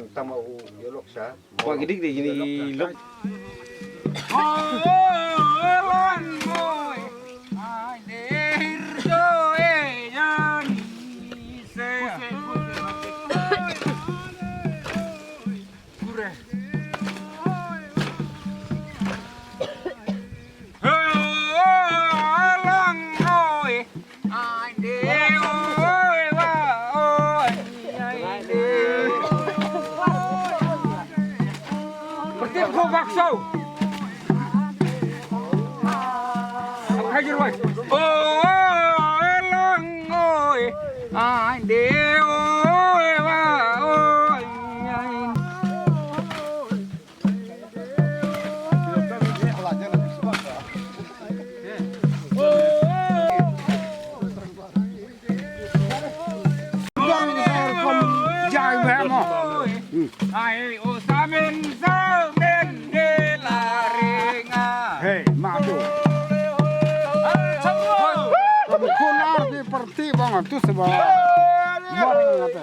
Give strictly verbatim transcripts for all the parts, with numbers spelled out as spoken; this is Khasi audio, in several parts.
Tang tama u yolok sa. Wa gidik de ini lok. Hey, madu. Kamu kular di perti bang tu sebab. Bang apa?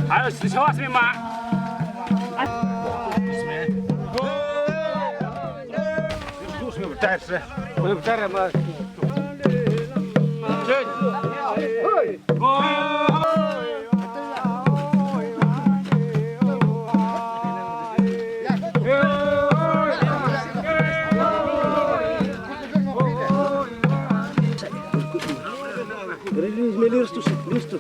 Ayo, sini sawas ni, Mak. Sini, sini, bentar, sini. Bentar, Mak. Sini. Hoi. Mir liest du, liest du.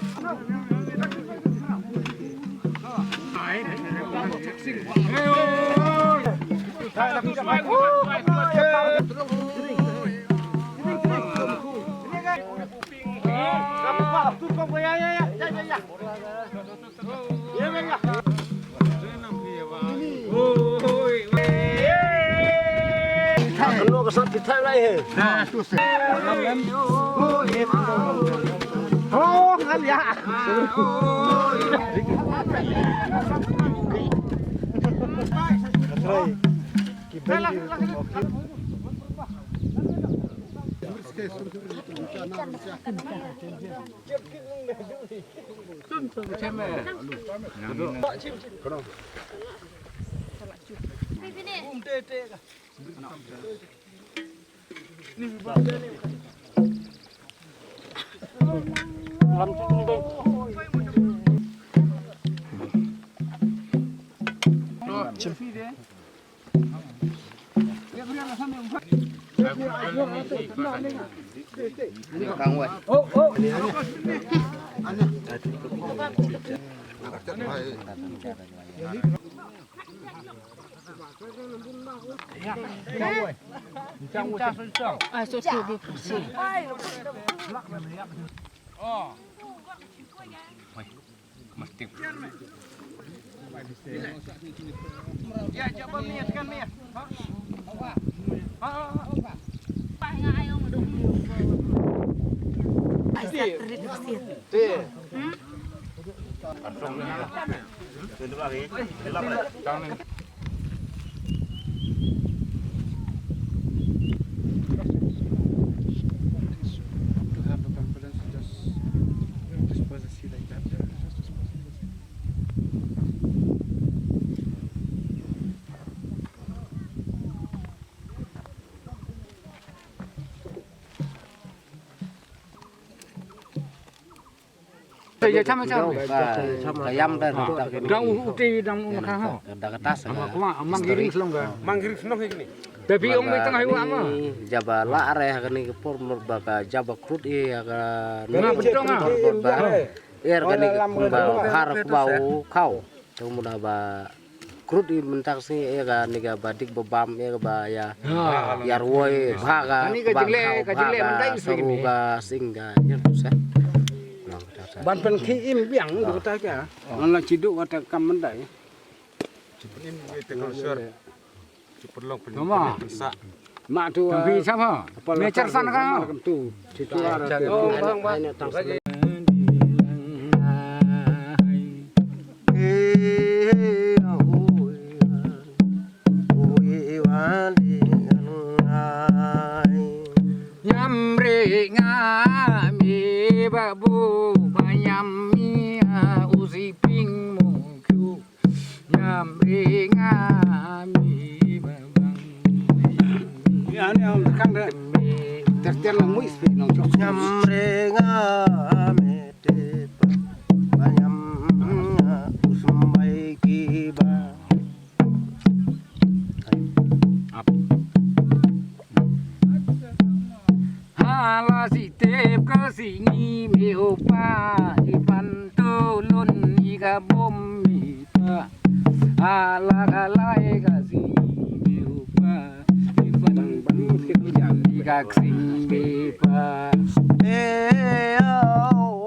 To have the confidence to just dispose the seed like that. Just dispose the seed. Te ya cham cham. Ka yam da na ta. Dang u ti dang u kha ha. Da ka tas. Ama kuma amang giring slong ka. Mang giring slong hi ni. Te bi ong bi tang hai wa ama. Jaba la are ha ni ka por mur ba ka jaba krut i ha ka. Nga betong ah. Er ka ni ka ba har ba u khau. Te mu da ba Krut i mynta ka sngi ïa kane kaba dik ba bam ïa kaba ïa. Ïa rwai bha ka. Kane ka jingleh ka jingleh mynta i sngi ka sing ka ïa tu sa. Ban pynkhih im biang du kata ka. Ngan la chidu kata kam mynta. Chipin im ïa te kong sir. Chipin long pyn. Tama. Sa. Ma tu. Tang pi sama. Me char san ka. Tu. Chitu ara. Oh, bang, bang. Nyamre nga me ba bu ba nyam mi a u si ping mo kyu. Nyamre nga me ba bang. Ya ne am kang de. Ter ter lang mu is pe nong chok. Nyamre nga me te pa ba nyam nga u sum bai ki ba. Hala si tep ka si ngi me upa i pan tu lun i ka bom i pa. Hala ka lai ka si ngi me upa i pan tu lun i ka sing me pa. E o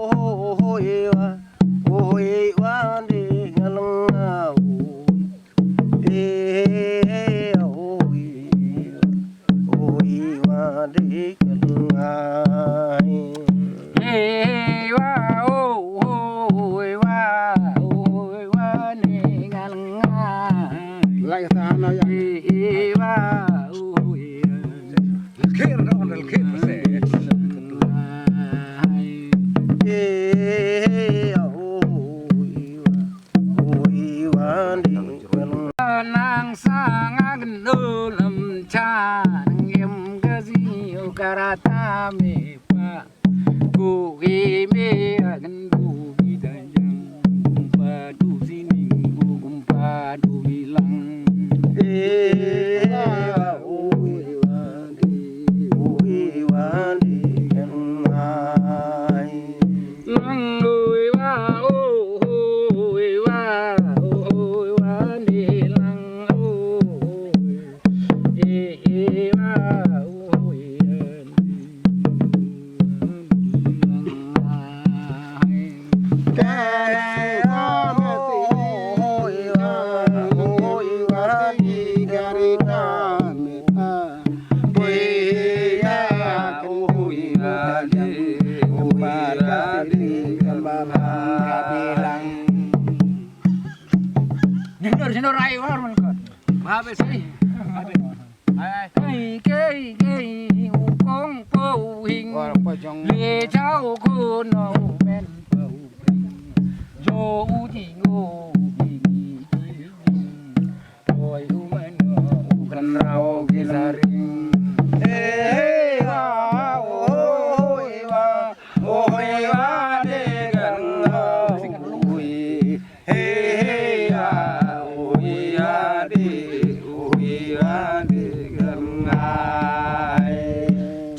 o o e wa o e wa de ngalong au. Nang sanga gendul em cha nang em ka si u karata me pa. Ku ki me a gendu ki ta jang. Kumpa du sining ku kumpa du bilang. Eh, ah, oh, eh, wa, di, oh, eh, wa, di, kan, ai. Ka bilang. Jundor, jundor, ai, war, man, ka. Ba, ba, si. Ai, ai. Ai, kei, kei, u kong Pau Hing. War, pa jong. Le chao ko no men Pau Hing. Jo u jing o jing i jing. Oi, u mano, u kynrau ki la ring. He, he, wa, oi, wa, oi, wa, de kynrau, oi. He, he, ya, oi, ya, de, oi, ya, de kynrau.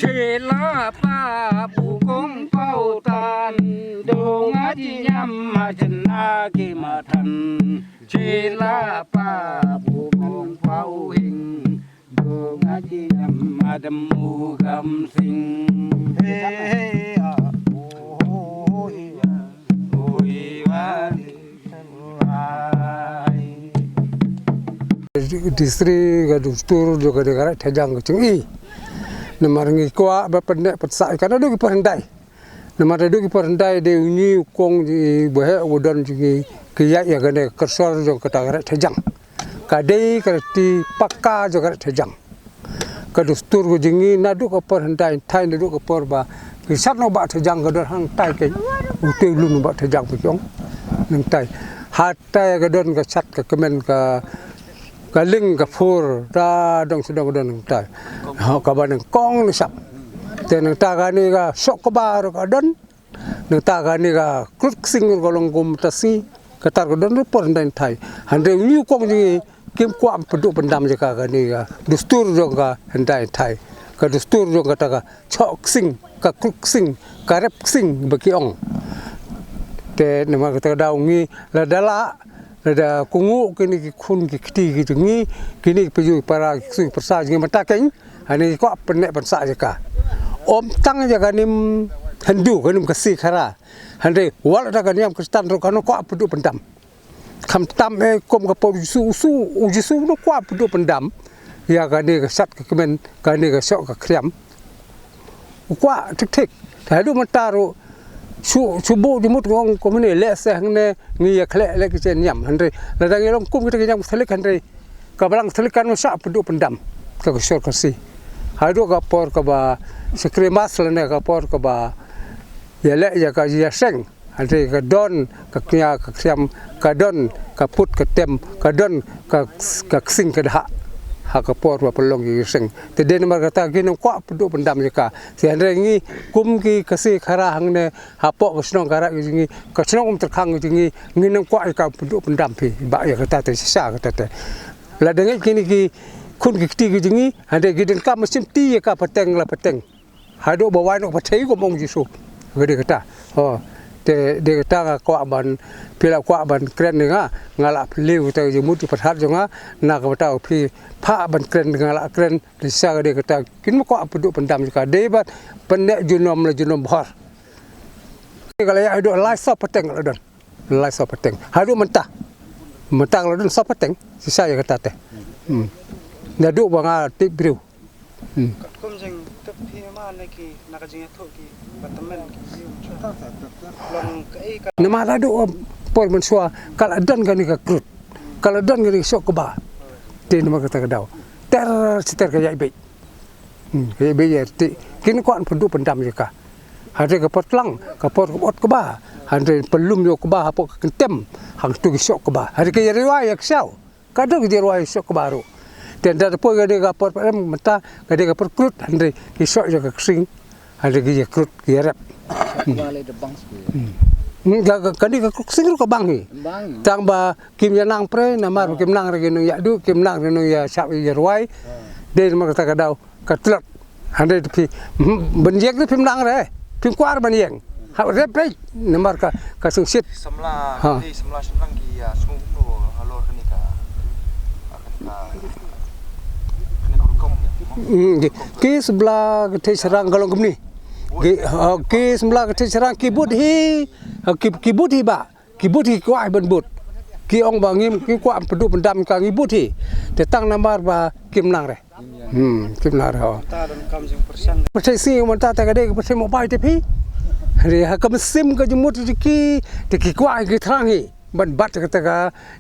Chela pa, pu kong pau tan, dong aji nyam ma chena ki matan. Chela pa pu kong Pau Hing, dong aji nyam ma dem u kam sing. He, he, a, o, o, he, a, o, he, wa, he, wa. Distri ka dustur jong ka dei ka rek thajang ka jong i. Namar ngi kwah ba pynneh pynsah ïa ka naduh ki por hyndai. Namar naduh ki por hyndai dei u ngi u kong jong i ba heh u don jong i ki ïaid ïa kane ka kyrsor jong kata ka rek thajang. Ka dei ka reti paka jong ka rek thajang. Ka dustur ka jong i naduh ka por hyndai hynthai naduh ka por ba ki sat noh bah thajang ka don hangtai keiñ. Utei u lum bah thajang ba ki ong. Nangtai. Hatai ka don ka sat ka kmen ka ka ling ka phur, ta dong sdang ka don nangta. Ha, kaba nyngkong nyngshap. Te nangta kane ka shoh kba ruh ka don. Nangta kane ka krut ksing ruh ka long kum ta sngi. Kata ka don ruh por hyndai hynthai. Hynrei u ngi u kong jong i kim kwah pynduh pyndam ïa ka kane ka dustur jong ka hyndai hynthai. Ka dustur jong kata ka shoh ksing, ka krut ksing, ka rep ksing ba ki ong. Te namar kata ka daw ngi lada lah, lada kohnguh kine ki khun ki kti ki jong ngi, kine ki paidbah para ki ksuid pyrsa jong ngi mynta keiñ, ha ngi kwah pynneh pynsah ïa ka. Ym tang ïa ka niam Hindu, ka niam Khasi Khara. Hynrei wat la da ka niam Khristan ruh kan kwah pynduh pyndam. Khamtam eh kum ka por u Jisu, u Jisu, u Jisu u kwah pynduh pyndam ïa kane ka sat ka kmen, kane ka shoh ka khriam. U kwah thik thik. Te haduh mynta ruh shu, shu buh jingmut, nga ong kumne, lehse hangne ngi ïa khleh leh ki jingniam, hynrei lada ngi long kum kita ki niam Katholik hynrei ka Balang Katholik kan ym shah pynduh pyndam ka kyrsor Khasi. Haduh ka por kaba shakri Mass lane ka por kaba ïaleh ïa ka ïaseng. Hynrei ka don ka kñia ka khriam, ka don ka put ka tem, ka don ka, ka ksing ka dhah ha ka por ba pynlong ki ksing. Te dei namar kata ngim kwah pynduh pyndam ïa ka. Te hynrei ngi kum ki Khasi Khara hangne hapoh ka shnong ka raid ka jong ngi, ka shnong Umtyrkhang ka jong ngi, ngim kwah ïa ka pynduh pyndam phi. Ba ïa kata te shisha kata te. Lada ngeit kine ki khun ki kti ka jong ngi, hynrei ki donkam shim ti ïa ka pateng la pateng. Haduh ba wai noh ka pyrthei kum ong Jisu. Ka dei kata. Oh. Te dei kata nga kwah ban, phi la kwah ban kren ïa nga, nga la plie kata ka jingmut ka pyrthat jong nga, na ka bynta phi phah ban kren nga la kren, te shisha ka dei kata, ngim kwah pynduh pyndam ïa ka, dei ban pynneh junom la junom bhor. Ka la ïaid haduh lai saw pateng la don. Lai saw pateng. Haduh mynta. Mynta ka la don saw pateng. Shisha ïa kata te. Hmm. Naduh ba nga tip briew. Hmm. Katkum jingtip phi ma na ki, na ka jingïathuh ki ba tymmen ki briew. Long kaei ka. Namar haduh, um, por mynshuwa ka la don kane ka krut. Ka la don kane ka shoh kba. Te namar kata ka daw. Ter ter ka ïaid beit. Hmm, ka ïa beit ïa ti. Ngim kwah pynduh pyndam ïa ka. Hynrei ka por tlang, ka por ka ot kba. Hynrei pynlum ïa u kba hapoh ka kyntem. Hangto ki shoh kba. Hynrei ka ïa rwai ïa ka shoh. Ka dei ka ïa rwai shoh kba ruh. Te ynda poi ka dei ka por, em, mynta ka dei ka por krut. Hynrei ki shoh ïa ka ksing. Hynrei ki ïa krut, ki ïa rep. Hmm. Hmm, ka, ka, ka dei ka krut ksing ruh ka bang hi. Tang ba kim ïa nang pre, namar ba kim nang re ki nongïaduh, kim nang re ki nongïashah ïa rwai. Dei namar kata ka daw ka tlot. Hynrei phi, hmm, ban ïeng re phim nang re. Phim kwah re ban ïeng. Hap rep peit namar ka, ka sngewsih. Samla, ha. Ki samla shynrang ki ïa sngew kumno halor kane ka, kane ka, kane ka rukom. Hmm, ki, ki samla ki thei shynrang ka long kumne. Ki, ha, ki samla ki thei shynrang ki bud hi, ha, ki, ki bud hi ba. Ki bud hi, kwah ban bud. Ki ong ba ngim, ki kwah pynduh pyndam ka, ngi bud hi. Te tang namar ba kim nang re. Hmm, kim nang re, ho. Ta don kam jingpyrshang. Pyrthei sngi mynta te ka dei ka pyrthei mobile te phi. Hynrei ha ka mynsiem ka jingmut jong ki, te ki kwah ki thrang hi ban bat kata ka,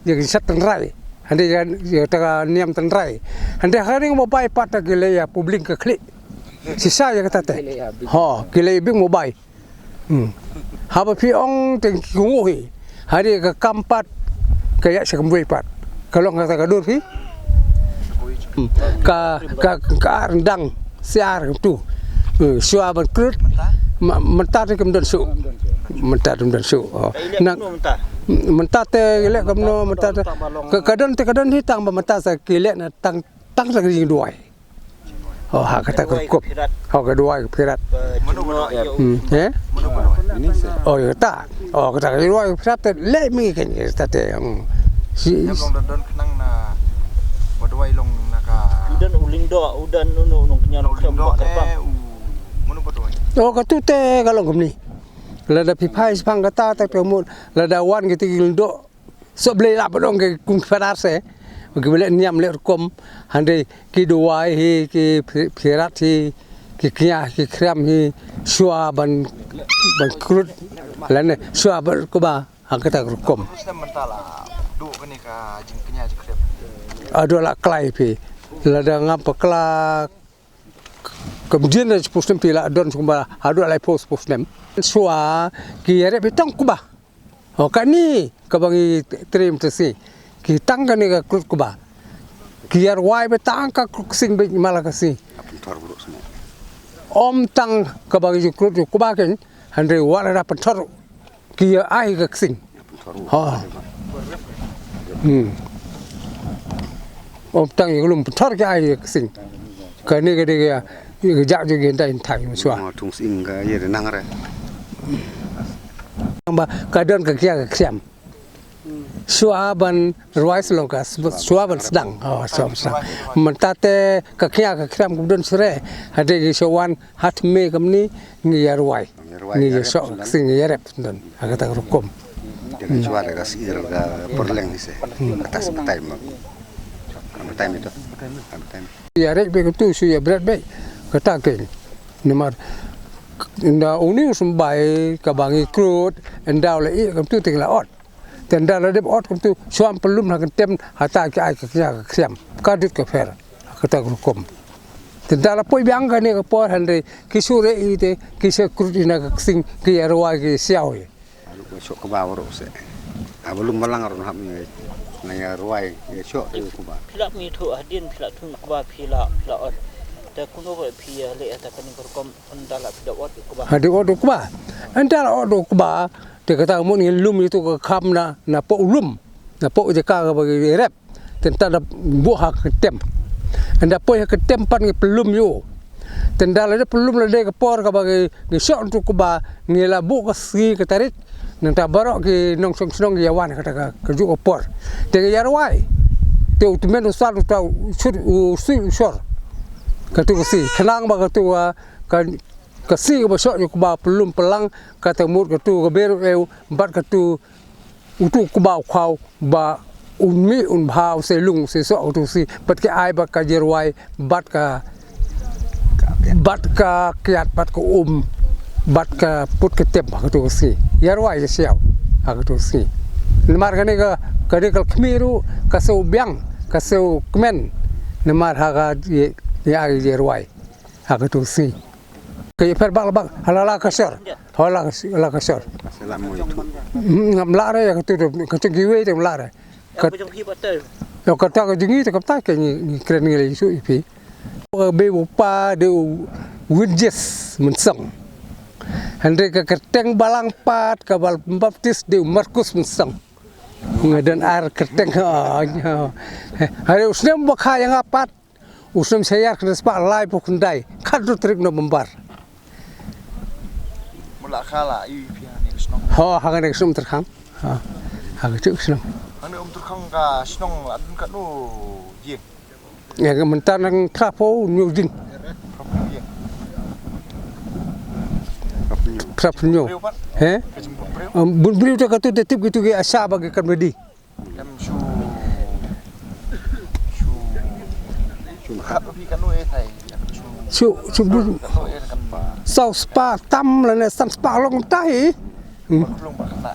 ïa ka shat tynrai. Hynrei ïa, ïa kata ka niam tynrai. Hynrei ha ring ba bai pat te ki leh ïa public ka khlieh. Shisha ïa kata te. Ho, ki leh bik mobile. Hmm. Haba phi ong te ki nguh hi. Hynrei ka kam pat ka ïa sha kumwei pat. Ka long kata ka dur phi. Hmm. Ka, ka, ka ar ndang siar tu. Hmm. Shuwa ban krut. Ma-, mynta te kim don shuh. Mynta te kim don shuh. Oh. Nang mynta te leh kumno mynta te. Ka, ka don te ka don hi tang ba mynta sa ki leh na tang, tang sa ka jingduwai. Oh, ha kata ka rukom. Ho ka duwai ka phirat. Hmm, eh? Oh, ïa kata. Oh, kata ka duwai ka phirat te leh mi kan ïa kata te. Hmm. Si. Ïa long don don khnang na ba duwai long na ka. U don u lyngdoh, u don u no u nongkñia nongkñia ba kyrpang. Oh, katu te ka long kumne. Lada phi phai shaphang kata te phi mut lada wan kiti ki lyngdoh. Soh Blei lah ba dang ki kum ki Phadar se. Ki ba leh niam leh rukom. Hynrei ki duwai hi, ki phi-, phirat hi, ki kñia, ki khriam hi, shuwa ban, ban krut. Lane shuwa ban kuba ha kata ka rukom. Haduh la klai phi. Lada ngam bakla Kam jin da shiphew snem phi la don sngewbha haduh laiphew shiphew snem. Shuwa ki ïarep hi tang kuba. Ho kane kaba ngi trei mynta shi. Ki tang kane ka krut kuba. Ki ïarwai beit tang ka krut ksing beit mala ka shi. Ym tang kaba ngi krut kuba ken hynrei wat la da pynthor. Ki ïa ai ka ksing. Ha. Hmm. Ym tang ïa ka lum pynthor ki ai ka ksing. Kane ka dei ka ïa ka jak jong ki hynda hynthai mynshuwa. Thung sing ka ïa nang re. Ba ka don ka kñia ka khriam. Shuwa ban rwai sha long ka shuwa ban sdang. Oh, shuwa ban sdang. Mynta te ka kñia ka khriam kum don shuh re. Hadei ki shuwa wan ha thymme kumne ngi ïa rwai. Ngi ïa shoh ka ksing ngi ïa rep don ha kata ka rukom. Te ngi shuwa da ka sir ka pyrleng hi se. Kata sa batai ma. Batai mi to. Batai mi. Ïa rep beit kumtu shu ïa bret beit. Kata kein. Namar ynda uni u symbai kaba ngi krut ynda u la ïeh kumtu te ngi la ot. Te ynda la dep ot kumtu shuwa pynlum ha kyntem hata ki ai ka kñia ka khriam. Ka dut ka pher. Kata ka rukom. Te ynda la poi biang kane ka por hynrei ki shu reh ïa te ki shu krut ïa na ka ksing ki ïa rwai ki siaw ïa. Alu ka shoh kba waroh se. Aba lum balang ruh hap ngi na ïa rwai ïa shoh ïa kba. Phi la mi thu hadien phi la thu kba phi la phi la ot. Te kuno ba phi ïa leh ïa ta kane ka rukom ynda la phi da ot kba. Hadien ot kba. Ynda la ot kba te kata ka mut ngi lum ïa tu ka kham na na poh u lum. Na poh jaka kaba ngi rep. Te ynda la buh ha ka kyntem. Ynda poi ha ka kyntem pat ngi pynlum ïa u. Te ynda la dep pynlum la dei ka por kaba ngi, ngi shoh ntu kba ngi la buh ka sngi ka tarik. Nangta baroh ki nongshong shnong ki ïa wan ha kata ka, kajuh ka por. Te ngi ïa rwai. Te u tymmen u san uta u shur u sui u shor. Katu ka sngi khnang ba katu ka, ka, ka sngi kaba shoh ïa u kba pynlum pynlang kata mut katu ka ber u ew bad katu utu u kba u khaw ba un mih un bha u sei lung u sei soh utu u sngi bad ki ai bad ka jyrwai bad ka bad ka kiat bad ka um bad ka put ka tep ha katu u sngi. Ïa rwai ïa siaw ha katu u sngi. Namar kane ka kane ka khmih ruh ka sew biang ka sew kmen namar ha ka ïa ïa rwai ha katu u sngi. Ka ïa pher bak la bak ha la la ka shor. Ha la ka shor. Hmm, ngam lah re ïa katu ka jong kiwei te ngam lah re. Ka jong phi ba te. Ïa kata ka jong ngi te kata ka ngi ngi kren ngi la ïa shu ïa phi. Ka bei u pa dei u Winjes Mynsong. Hynrei ka kyrteng balang pat ka bal baptis dei u Markus Mynsong. Nga don ar kyrteng ha. Hynrei u snem ba kha ïa nga pat. U snem shayar khyndai spah laiphew khyndai, khatduh tarik November. Mula khala ïa phi ha ne ka shnong. Ho, ha ne ka shnong Umtyrkhang. Ha, ha ka shnong. Ha ne Umtyrkhang ka shnong la dun katno jing. Ïa ka mynta nang phraphew hynñiew jing. Phraphew jing. Phraphew hynñiew. Phraphew hynñiew. Briew pat. He? Ka jingbun briew. Em, bun briew te katu te tip kitu ki asha ba ki kan badi. Em shu shu shu khap phi kano e thai em shu Shu, shu bun. Saw spah tam lane san spah long tahi. Hmm.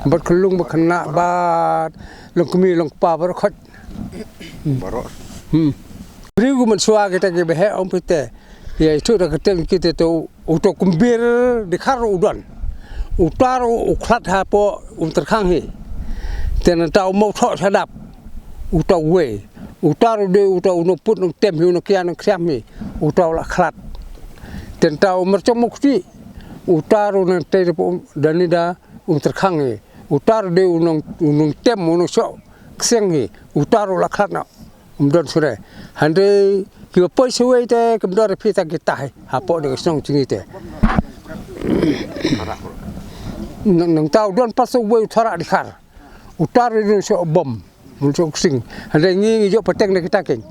Bad khyllung bad khynnah bad long kmie long kpa bad khot. Hmm. Briew ki mynshuwa kita ki ba heh ong phi te. Ïa itu da ka teng kita tu uto kumbir di khar u don. Utar u khlad hapoh um tyrkhang hi. Te nangta u mawthoh shadap. Uta uwei. Uta u dei uta u nongput nongtem hi u nongkiar nongkhiam hi. Uta u la khlad. Te nta u Myrchong Mukti. Uta u nongtei da pun dani da um tyrkhang hi. Uta u dei u nong u nongtem u nongshoh kseng hi. Uta u la khlad na. Um don sure. Hynrei kiba poi shuwei te kim don phi ta kita hi. Hapoh ne ka shnong jong ngi te. Nang nangta u don pat sa uwei u tharak di khar. Uta u dei u nongshoh bom. Mun suk sing. Hynrei ngi ngi ïoh pateng na kita keiñ.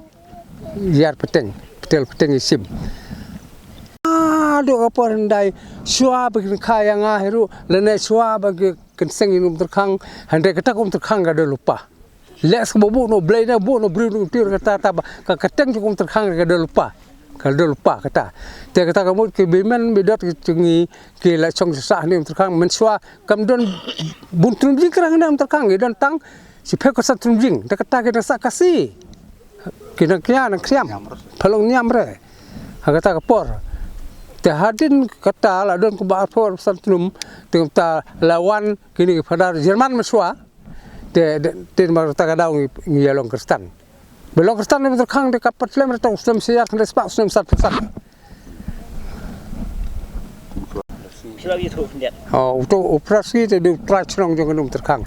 Ïar pateng, patel pateng i sim. Ah, dok ka por hyndai, shuwa ba kin kha ïa nga hi ruh, lane shuwa ba ki kynseng ïa um tyrkhang, hynrei kata ka um tyrkhang ka dei lypa. Leh sa ba buh no blei na buh no briew no tiar kata ta ba, ka, ka teng jong um tyrkhang ka dei lypa. Ka dei lypa kata. Te kata ka mut ki beiman beidot ki jong ngi ki la shong sha sah ne um tyrkhang mynshuwa kam don bun trum jingkrang ne um tyrkhang ki don tang shiphew ka san trum jing. Te kata ki dang sah Khasi. Ki nang kiar nang khiam. Pha long niam re. Ha kata ka por. Te hadien kata la don kumba arphew san trum. Te kata la wan kine ki phadar Jerman mynshuwa. Te, te, te namar kata ka daw ngi, ngi ïa long Khristan. Ba long Khristan ne um tyrkhang te ka pat lem re tang u snem shi hajar khyndai spah u snem sanphew san. Shu la ïathuh khyndiat. Oh, uto u Prasngi te dei u trai shnong jong ka um tyrkhang.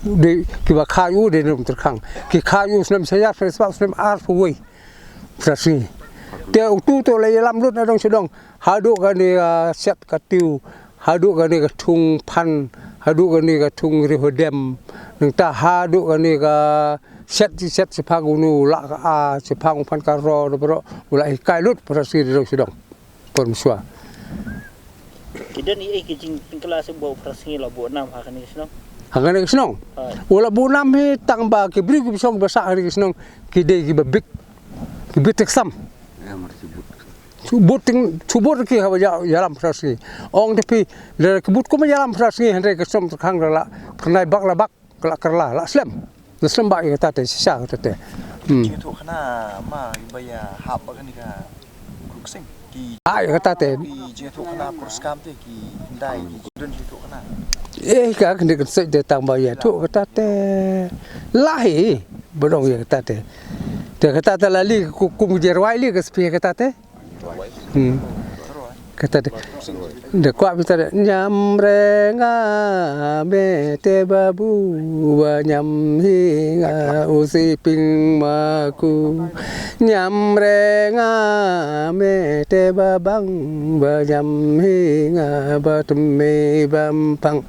Dei kiba kha ïa u dei um tyrkhang. Ki kha ïa u snem shi hajar khyndai spah u snem arphew wei. Prasngi. Te uto to la ïalam lut na dong sha dong. Haduh kane ka shet ka tiew. Haduh kane ka thung phan. Haduh kane ka thung riewhadem. Nangta haduh kane ka shet shet shaphang une u lah ka a, shaphang u phan ka ro, ro, ro, u la hikai lut Prasngi da dong sha dong. Por mynshuwa. Ki don ei ei ki jingpynkhlaiñ shuh ba u Prasngi la buh nam ha kane ka shnong. Ha kane ka shnong. Hooid. U la buh nam hi tang ba ki briew kiba shong ba sah ha kane ka shnong ki dei kiba bit. Ki bit te ksam. Shu bud ting, shu bud ki haba ïa, ïalam Prasngi. Ong te phi, lada ki bud kumba ïalam Prasngi hynrei ka shnong tyrkhang la, pyrnai bak la bak. Ka la kylla, la slem. La slem ba ïa kata te, shisha kata te. Hmm. Jingïathuh khana ma ba ïa hap ba kane ka Krukseng. Ki Ah, ïa kata te. Ki jingïathuh khana pyrskam te ki hyndai ki don jingïathuh khana. Eh, ka kane ka sait te tang ba ïathuh kata te. Lahi, ba dong ïa kata te. Te kata te la li ku kum jerwai li ka spi kata te. Hmm. Kata de. De kwah bita de. Ñiam re nga me te babu ba ñiam hi nga u si ping ma ku. Ñiam re nga me te babang ba ñiam hi nga ba tme bam pang.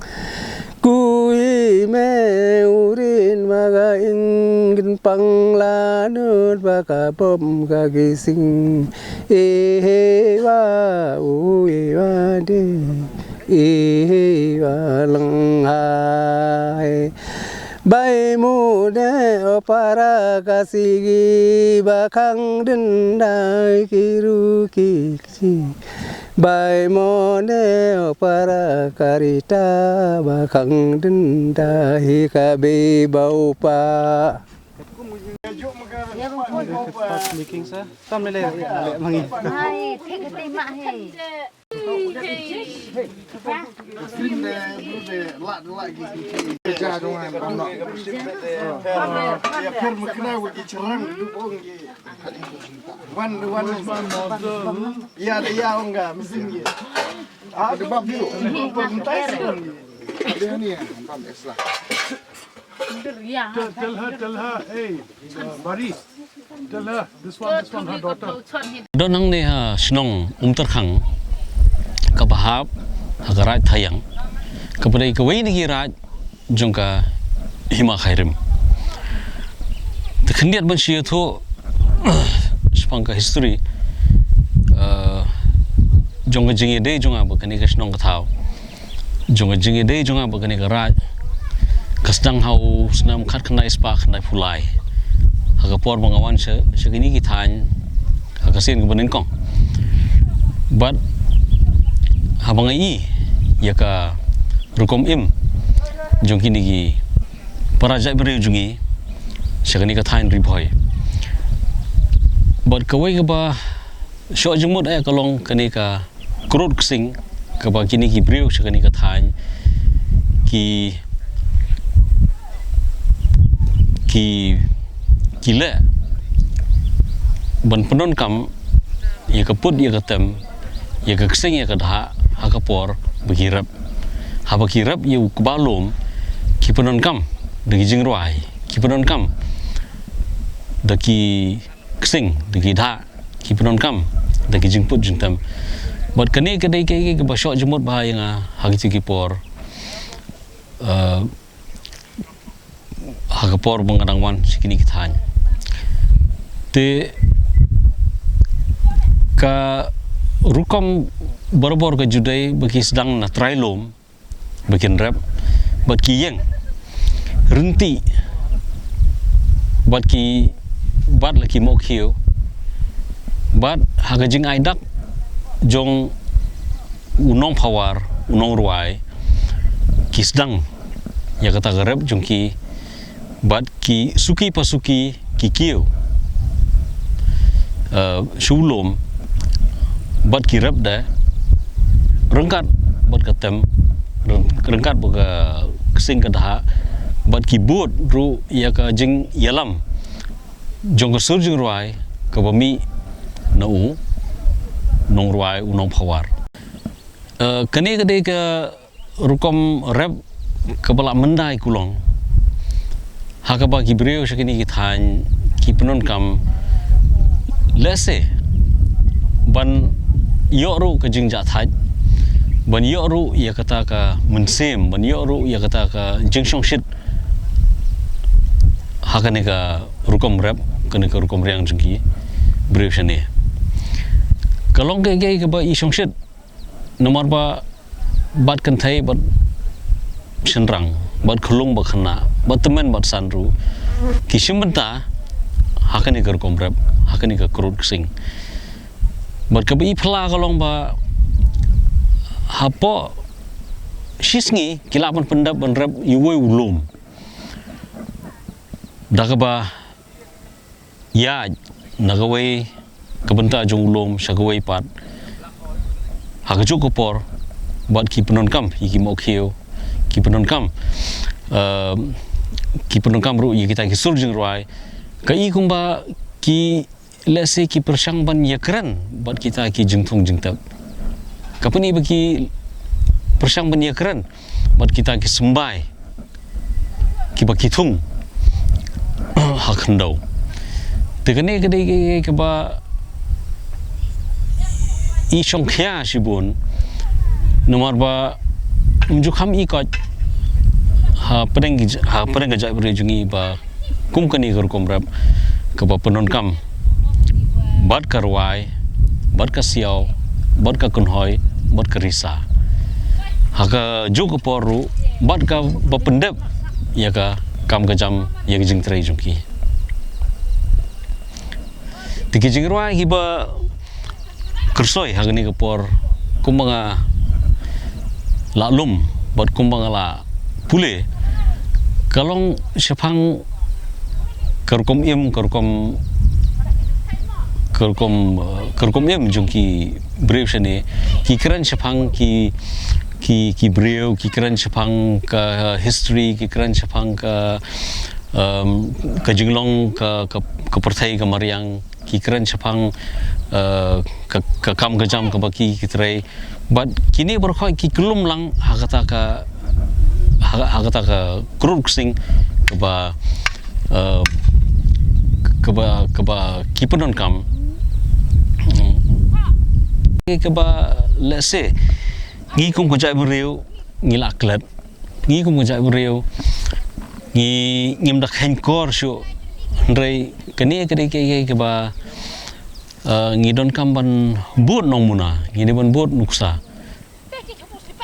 Kui me urin ma ga ing gin pang la nut ba ka bom ka gising. E he wa u e wa de. E he wa lang hai. Bai mu de o para ka sigi ba khang din dai ki ru ki Bai mo ne o para karita ba khang dynda hi ka bei bau pa. Making sa tam le le mangi. Hai, thik ka te ma he. Wan, wan. Ya, ya, ong ga, mesin ye. Ah, de bab tu. Dia ni, bab Islam. Tell, tell her, tell her, hey, Bari, tell her, this one, this one, her daughter. Don hangne ha shnong Umterkhang, kaba hap ha ka raid Thaiang, kaba dei kawei na ki raid jong ka hima Khyrim. Te khyndiat ban shu ïathuh shaphang ka history, eh, jong ka jingïadei jong nga bad kane ka shnong ka thaw, jong ka jingïadei jong nga bad kane ka raid, ka sdang ha u snem khatkhyndai spah khyndaiphew lai, ha ka por ba nga wan sha, sha kine ki thaiñ ha ka sien kaba nyngkong. Bad haba nga i ïa ka rukom im jong kine ki para jaitbynriew jong ngi sha kane ka thaiñ Ri Bhoi. Bad kawei kaba shoh jingmut eh ka long kane ka krud ksing kaba kine ki briew sha kane ka thaiñ ki ki ki leh ban pyndonkam ïa ka put ïa ka tem, ïa ka ksing ïa ka dhah ha ka por ba ki rep. Haba ki rep ïa u kba lum, ki pyndonkam da ki jingrwai, ki pyndonkam da ki ksing, da ki dhah, ki pyndonkam da ki jingput jingtem. Bad kane ka dei kaei kaei kaba shoh jingmut bha ïa nga ha kito ki por. Uh, ha ka por ba nga dang wan sha kine ki thaiñ. Te ka rukom barabor ka ju dei ba ki sdang na trai lum ba kin rep bad ki ïeng ryntih bad ki bat la ki mohkhiew bad ha ka jingai dak jong u nongphawar, u nongrwai, ki sdang ïa kata ka rep jong ki bad ki suki pa suki ki kiew, eh, sha u lum bad ki rep da ryngkat bad ka tem, ryng-, ryngkat bad ka ksing ka dhah bad ki bud ruh ïa ka jingïalam jong ka sur jingrwai kaba mih na u nongrwai, u nongphawar. Eh, kane ka dei ka rukom rep kaba la mynta ïa ka long ha kaba ki briew sha kine ki thaiñ ki pyndonkam lehse ban ïoh ruh ka jingjahthait, ban ïoh ruh ïa kata ka mynsiem, ban ïoh ruh ïa kata ka jingshongshit ha kane ka rukom rep, kane ka rukom riang jong ki briew shane. Ka long kaei kaei kaba i shongshit namar ba bad kynthei bad shynrang bad khyllung bad khynnah bad tymmen bad san ruh ki shim bynta ha kane ka rukom rep, ha kane ka krud ksing. Bad kaba i phylla ka long ba hapoh shi sngi ki lah ban pyndep ban rep ïa uwei u lum da kaba ïaid na kawei ka bynta jong u lum sha kawei pat ha kajuh ka por bad ki pyndonkam ïa ki mohkhiew, ki pyndonkam, eh, ki pyndonkam ruh ïa kita ki sur jingrwai. Ka i kumba ki lehse ki pyrshang ban ïakren bad kita ki jingthung jingtep. Ka pyni ba ki pyrshang ban ïakren bad kita ki symbai kiba ki thung ha khyndew. Te kane ka dei ka, ka, kaba i shongkhia shibun namar ba ym ju kham i koit ha pdeng ki j-, ha pdeng ka jaitbynriew jong ngi ba kum kane ka rukom rep kaba pyndonkam bad ka rwai, bad ka siaw, bad ka kynhoi, bad ka risa. Ha kajuh ka por ruh bad kaba pyndep ïa ka kam ka jam, ïa ka jingtrei jong ki. Te ki jingrwai kiba kyrsoi ha kane ka por kumba nga la lum bad kumba nga la pule ka long shaphang ka rukom im, ka rukom, ka rukom, eh, ka rukom im jong ki briew shane. Ki kren shaphang ki, ki, ki briew, ki kren shaphang ka history, ki kren shaphang ka, em, ka jinglong ka, ka, ka pyrthei ka mariang, ki kren shaphang, eh, ka, ka kam ka jam kaba ki, ki trei. Bad kine baroh ki kyllum lang ha kata ka, ha, ha kata ka krud ksing kaba, eh, kaba, kaba ki pyndonkam. Kaba lehse ngi kum ka jaitbynriew ngi la klet. Ngi kum ka jaitbynriew ngi, ngim da kheiñ kor shuh. Hynrei kane ka dei kaei kaei kaba, eh, ngi donkam ban bud nongmuna, ngi dei ban bud nuksa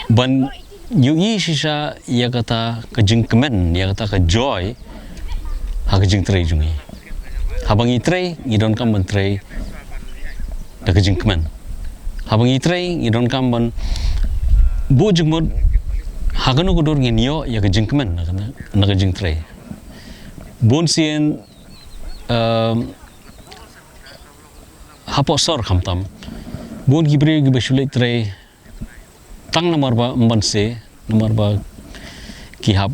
ban ïohi shisha ïa kata ka jingkmen, ïa kata ka joy ha ka jingtrei jong ngi. Haba ngi trei ngi donkam ban trei da ka jingkmen. Haba ngi trei ngi donkam ban buh jingmut ha kano ka dur ngin ïoh ïa ka jingkmen na ka, na ka jingtrei. Bun sien, um, hapoh sor khamtam, bun ki briew kiba shu leit trei tang namar ba ym ban se, namar ba ki hap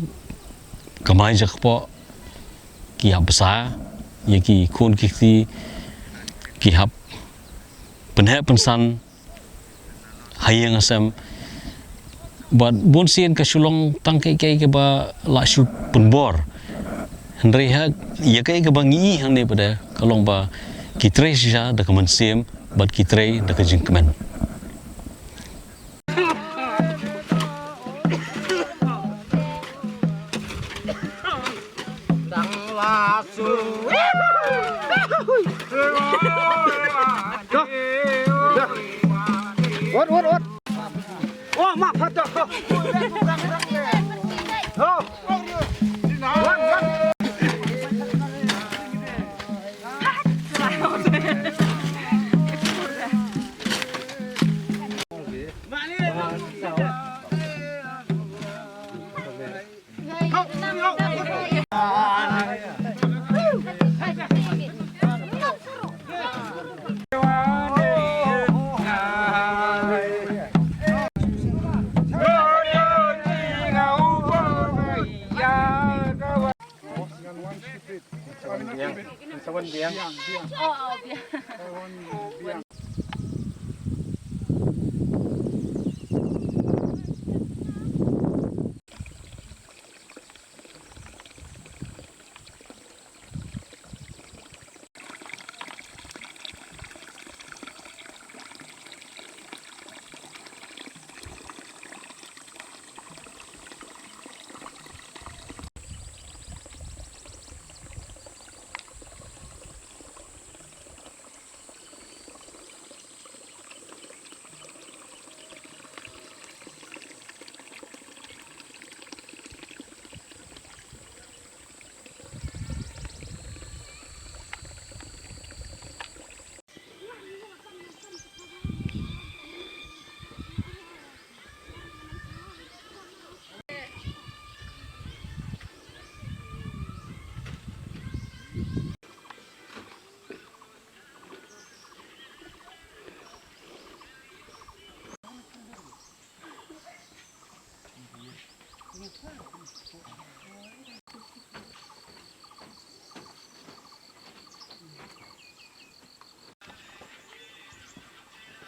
kamai jakpoh, ki hap bsa ïa ki khun ki kti, ki hap pynheh pynsan ha ïing ha sem. Bad bun sien ka shu long tang kaei kaei kaba la shu pynbor. Hynrei ha ïa kaei kaba ngi i hangne pat de ka long ba ki trei shisha da ka mynsiem bad ki trei da ka jingkmen. Wat, wat, wat. Oh, ma, phat dah. Oh. Wan, wan.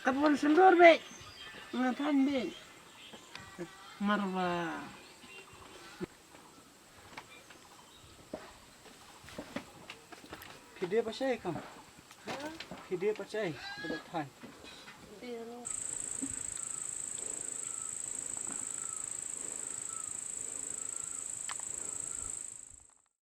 Ka pun sendur be. Ngatan be. Marwa. Phi dei pachai kam? Phi dei pachai? Ka dei thai.